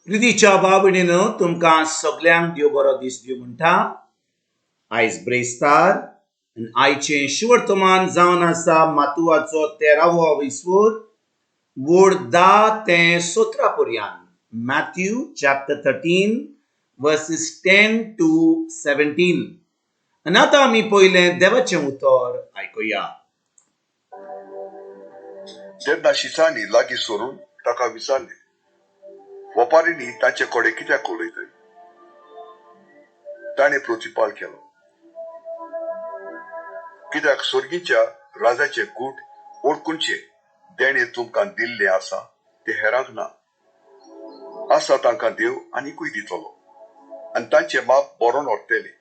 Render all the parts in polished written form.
प्रितीच्या भाव तुमकां सगल्यांक देव बरो दीस दिवं म्हणटा. आयज ब्रेस्तार आनी आयचें शिवर्तमान जावन आसा मातुवाचो 13वो विस्वोर वोड 10 ते 17 पर्यंत. Matthew chapter 13 verses 10 to 17. आनी आतां आमी पयलें देवाचें उतर आयकुया. तेन्ना शिसांनी लागीं सरून ताका विचारलें, वपारींनी तांचे कडेन कित्याक उलयताय? ताणें प्रतिपाल केलो, कित्याक स्वर्गीच्या राजाचे गूट ओळखुचे देणें तुमकां दिल्लें आसा तें हेरांक ना. आसा तांकां देव आनिकूय दितलो आनी तांचे माप बरोवन व्हरतले,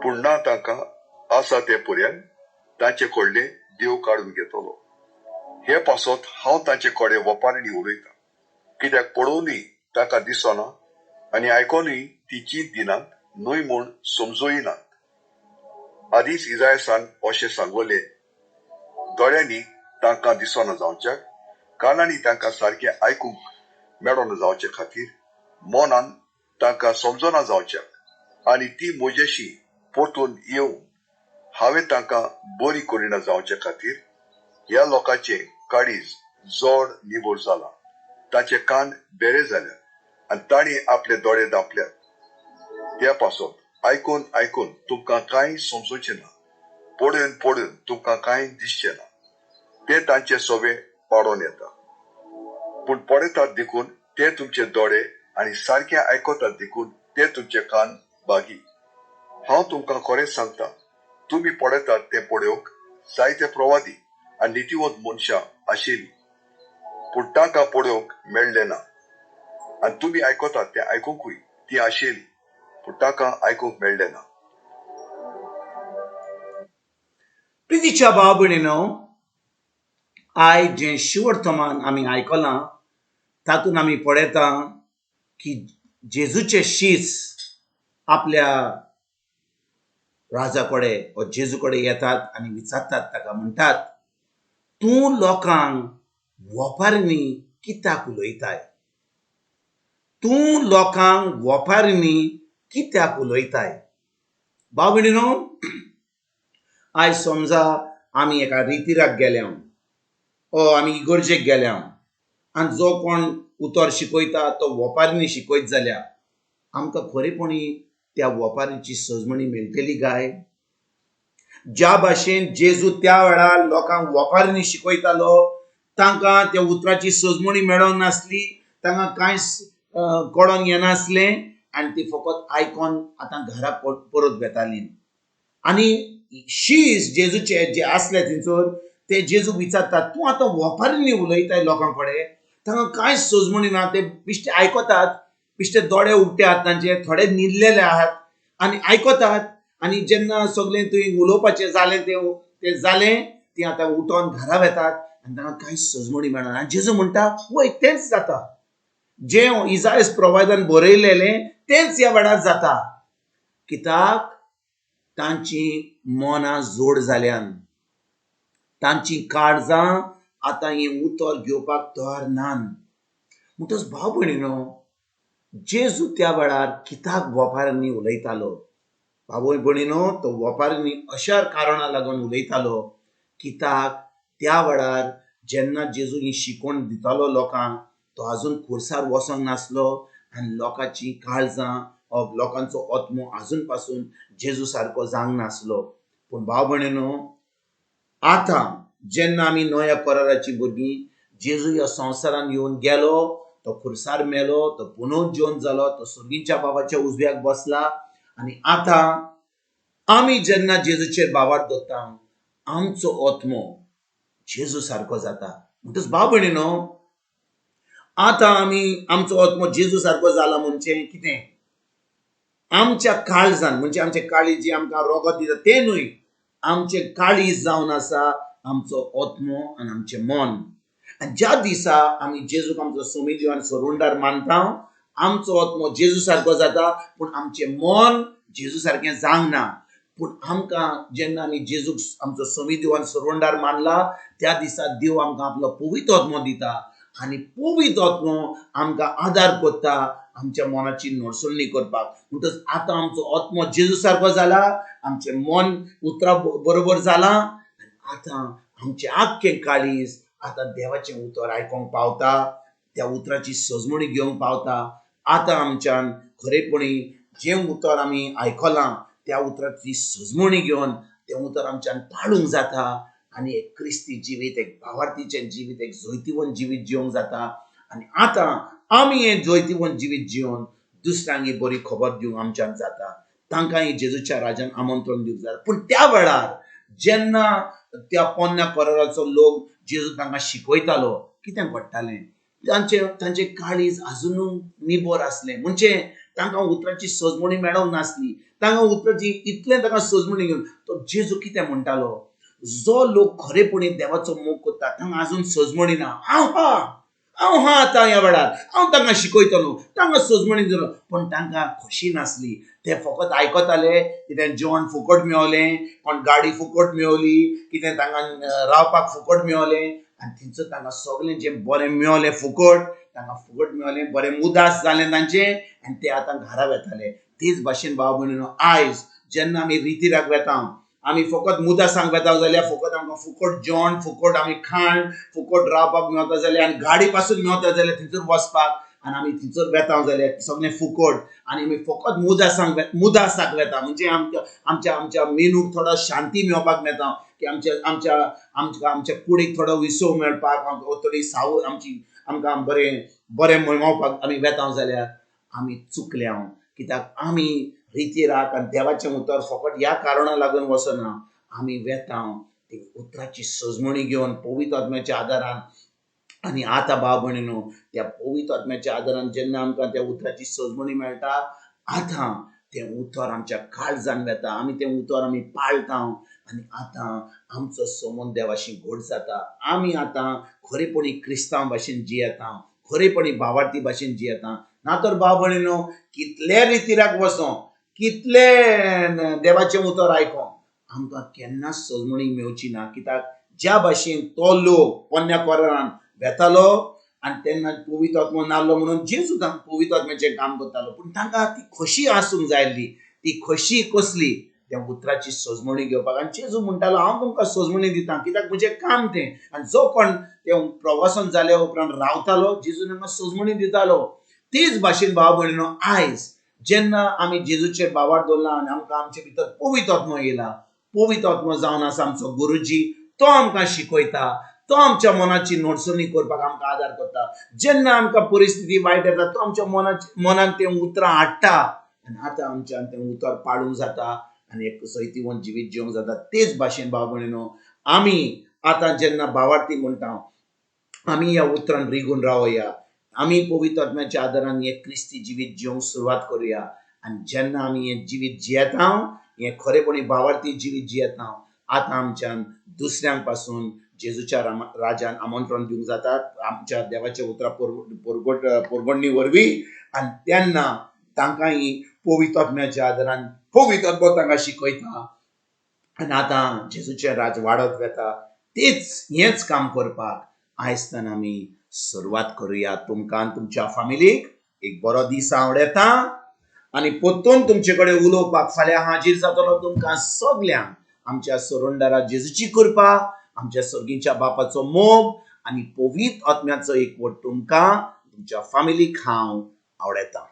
पूण ना तांकां आसा ते पर्यंत तांचे कडलें देव काडून घेतलो. हे पासत हांव तांचे कडेन वपारींनी उलयतां, कित्याक पळोवनूय तांकां दिसना आनी आयकोनूय ती चीत दिनात न्हय म्हूण समजयनात. आदींच इजायसान अशें सांगलें, दोळ्यांनी तांकां दिसना जावच्याक, कानांनी तांकां सारकें आयकूंक मेळना जावचे खातीर, मनान तांकां समजना जावच्याक, आनी ती म्हजेशी परतून येवन हांवें तांकां बरी करिना जावचे खातीर ह्या लोकांचें काळीज जड निबर जालां, तांचे कान बेरे जाल्यात आनी तांणी आपले दोळे धांपल्यात. त्या पासत आयकून आयकून तुमकां कांय समजूचें ना, पळोवन पळोवन तुमकां कांय दिसचें ना. ते तांचे सोवे पाडोवन येता, पूण पळयतात देखून ते तुमचे दोळे आनी सारके आयकतात देखून ते तुमचे कान बागी. हांव तुमकां खरेंच सांगता, तुमी पळयतात तें पळोवंक जायते प्रवादी आनी नितीवंत मनशां आशिल्लीं, पूण तांकां पळोवंक मेळ्ळें ना. आनी तुमी आयकतात तें आयकुंकूय ती आशिल्ली, पूण तांकां आयकूंक मेळ्ळें ना. प्रितीच्या भाव भयणीनो, आयज जें शिवर्तमान आमी आयकलां तातूंत आमी पळयता की जेजूचे शीस आपल्या राजा कडेन वा जेजू कडेन येतात आनी विचारतात, ताका म्हणटात, तूं लोकांक वपारींनी कित्याक उलयताय? तूं लोकांक वपारींनी कित्याक उलयताय? भाव भयणीनो, आयज समजा आमी एका रितिराक गेल्या ओ आमी इगर्जेक गेल्या आनी जो कोण उतर शिकयता तो वपारींनी शिकयत जाल्यार आमकां खरेपणी त्या वपारीची सजमणी मेळटली काय? ज्या भाशेन जेजू त्या वेळार लोकांक वपारींनी शिकयतालो, तांकां त्या उतराची सजमणी मेळोंक नासली, तांकां कांयच कळोन येनासलें आनी ती फकत आयकोन आतां घरा परत वेताली. आनी शीस जेजूचे जे आसले थंयसर ते जेजूक विचारतात, तूं आतां वपारींनी उलयताय लोकां कडेन, तांकां कांयच सजमणी ना, ते बिश्टे आयकतात, बिश्टे दोळे उक्ते आहात तांचे, थोडे न्हिदलेले आहात आनी आयकतात. आनी जेन्ना सगळें तुवें उलोवपाचें जालें तें जालें, ती आतां उठोन घरा वेतात आनी तांकां कांयच सजमणी मेळना. आनी जेजू म्हणटा, वय तेंच जाता, जें इजायस प्रवादान बरयलेलें तेंच ह्या वेळार जाता. कित्याक तांची मनां जोड जाल्यान, तांची काळजां आतां हें उतर घेवपाक तयार नान. म्हणटच भाव भयणीनो, जेजू त्या वेळार कित्याक वपारांनी उलयतालो? भाव भयणीनो, तो वपारांनी अशा कारणां लागून उलयतालो कित्याक त्या वेळार जेन्ना जेजू ही शिकवण दितालो लोकांक, तो आजून खुर्सार वचोंक नासलो आनी लोकांची काळजां लोकांचो आत्मो आजून पासून जेजू सारको जावंक नासलो. पूण भाव भयणीनो, आतां जेन्ना आमी नव्या कराराची भुरगीं, जेजू ह्या संवसारान येवन गेलो, तो खुर्सार मेलो, तो पुनर्जीवन जालो, तो सर्गीच्या बाबाच्या उजव्याक बसला. आनी आतां आमी जेन्ना जेजूचेर बाबार दवरता, आमचो आत्मो जेजू सारको जाता. म्हणटच भाव भयणीनो, आतां आमी आमचो आत्मो जेजू सारको जाला म्हणजे कितें? आमच्या काळजान, म्हणजे आमचे काळीज जी आमकां रोगत दिता तें न्हय, आमचें काळीज जावन आसा आमचो आत्मो आनी आमचें मन. आनी ज्या दिसा आमी जेजूक आमचो सोमी आनी सरुंडार मानता, आमचो आत्मो जेजू सारको जाता, पूण आमचें मन जेजू सारकें जावंक ना. पूण आमकां जेन्ना आमी जेजूक आमचो सोमी देव आनी सरवंडार मानला, त्या दिसा देव आमकां आपलो पवित्र आत्मो दिता आनी पवित्र आत्मो आमकां आदार करता आमच्या मनाची नडसणी करपाक. म्हणटच आतां आमचो आत्मो जेजू सारको जाला, आमचें मन उतरा बरोबर जालां, आतां आमचें आख्खें काळीज आतां देवाचें उतर आयकोंक पावता, त्या उतराची सजमणी घेवंक पावता. आतां आमच्यान खरेपणी जें उतर आमी आयकलां त्या उतराची सजमणी घेवन तें उतर आमच्यान पाळूंक जाता आनी एक क्रिस्ती जिवीत, एक भावार्थीचें जिवीत, एक जैतिवंत जिवीत जिवंक जाता. आनी आतां आमी हें जैतिवंत जिवीत जिवन दुसऱ्यांक ही बरी खबर दिवंक आमच्यान जाता, तांकां ही जेजूच्या राजान आमंत्रण दिवंक जाता. पूण त्या वेळार जेन्ना त्या पोन्न्या कराराचो लोक जेजू तांकां शिकयतालो, कितें घडटालें, तांचें काळीज आजुनूय निबर आसलें. म्हणजे तांकां उतराची सजमणी मेळोंक नासली, तांकां उतराची इतलें तांकां सजमणी घेवन तो जेजू कितें म्हणटालो, जो लोक खरेपणी देवाचो मोग करता तांकां आजून सजमणी ना. हांव हा आतां ह्या वेळार हांव तांकां शिकयतलो, तांकां सजमणी दितलो. पूण तांकां खोशी नासली, ते फकत आयकताले कितें जेवण फुकट मेवलें, कोण गाडी फुकट मेवली, कितें तांकां रावपाक फुकट मेवलें, आनी थंयसर तांकां सगळें जें बरें मेवलें फुकट, तांकां फुकट मेवलें, बरें उदास जालें तांचें आनी ते आतां घरा वेताले. तेच भाशेन भाव भयणीनो, आयज जेन्ना आमी रितीराक वेता, आमी फकत मुदासांक वेता जाल्यार फकत आमकां फुकट जेवण, फुकट आमी खाण, फुकट रावपाक मेवता जाल्यार आनी गाडी पासून मेवता जाल्यार थंयसर वचपाक, आनी आमी थंयसर वेता जाल्यार सगळें फुकट, आनी आमी फकत मुदासाक वेता. म्हणजे आमच्या आमच्या मेनूक थोडो शांती मेळपाक मेळटा, की आमच्या आमच्या आमकां आमच्या कुडीक थोडो विसव मेळपाक, थोडी साव आमची आमकां बरें बरें मेळपाक आमी वेता जाल्यार आमी चुकल्या. कित्याक आमी रितीराक आनी देवाचें उतर फकत ह्या कारणा लागून वचना, आमी वेता ती उतराची सजमणी घेवन पवित्र आत्म्याच्या आदारान. आनी आतां भाव भयणीनो, त्या पवित्र आत्म्याच्या आदारान जेन्ना आमकां त्या उतराची सजमणी मेळटा, आतां तें उतर आमच्या काळजान वेता, आमी तें उतर आमी पाळटा आनी आतां आमचो संबंद देवाशी घट जाता. आमी आतां खरेपणी क्रिस्तांव भाशेन जियेता, खरेपणी भावार्थी भाशेन जियेता. ना तर भाव भयणीनो, कितले रितीराक वचों, कितले देवाचें उतर आयकों, आमकां केन्नाच सजमणी मेवची ना. कित्याक ज्या भाशेन तो लोक पोन्न्या कोरान वेतालो आनी तेन्ना पवित्र आत्मो नासलो म्हणून जेजू तांकां पवित्र आत्म्याचें काम करतालो, पूण तांकां ती खोशी आसूंक जाय आसली. ती खोशी कसली, त्या उतराची सजमणी घेवपाक. आनी जेजू म्हणटालो, हांव तुमकां सजमणी दिता, कित्याक म्हजें काम तें. आनी जो कोण तें प्रवासन जाल्या उपरांत रावतालो, जेजू तांकां सजमणी दितालो. तेच भाशेन भाव भयणीनो, आयज जेन्ना आमी जेजूचेर भावार्थ दवरला आनी आमकां आमचे भितर पवित्र आत्मो येयला, पवित्र आत्मो जावन आसा आमचो गुरुजी, तो आमकां शिकयता, तो आमच्या मनाची नडसणी करपाक आमकां आदार करता. जेन्ना आमकां परिस्थिती वायट येता, तो आमच्या मनान तें उतरां हाडटा आनी आतां आमच्यान तें उतर पाळूंक जाता आनी एक जैतिवंत जिवीत जिवंक जाता. तेच भाशेन भाव भयणीनो, आमी आतां जेन्ना भावार्थी म्हणटा, आमी ह्या उतरान रिगून रावया, आमी पवित्र आत्म्याच्या आदारान हें क्रिस्ती जिवीत जिवंक सुरवात करुया. आनी जेन्ना आमी हें जिवीत जियेता, हें खरेपणी भावार्थी जिवीत जियेता, आतां आमच्यान दुसऱ्यांक पासून जेजूच्या राजान आमंत्रण दिवंक जातात, आमच्या देवाच्या उतरां पोरगडणी वरवीं. आनी तेन्ना तांकां ही पवित्र आत्म्याच्या आदारान पवित्र आत्मो तांकां शिकयता आनी आतां जेजूचें राज वाडत वेता. तेच हेंच काम करपाक आयजतान आमी सुरवात करुया. तुमकां आनी तुमच्या फामिलीक एक बरो दीस आवडता आनी परतून तुमचे कडेन उलोवपाक फाल्यां हाजीर जातलो. तुमकां सगल्यांक आमच्या सोरंडारा जेजूची कृपा, आमच्या सर्गीच्या बापाचो मोग आनी पवित्र आत्म्याचो एकवट तुमकां तुमच्या फामिलीक हांव आवडता.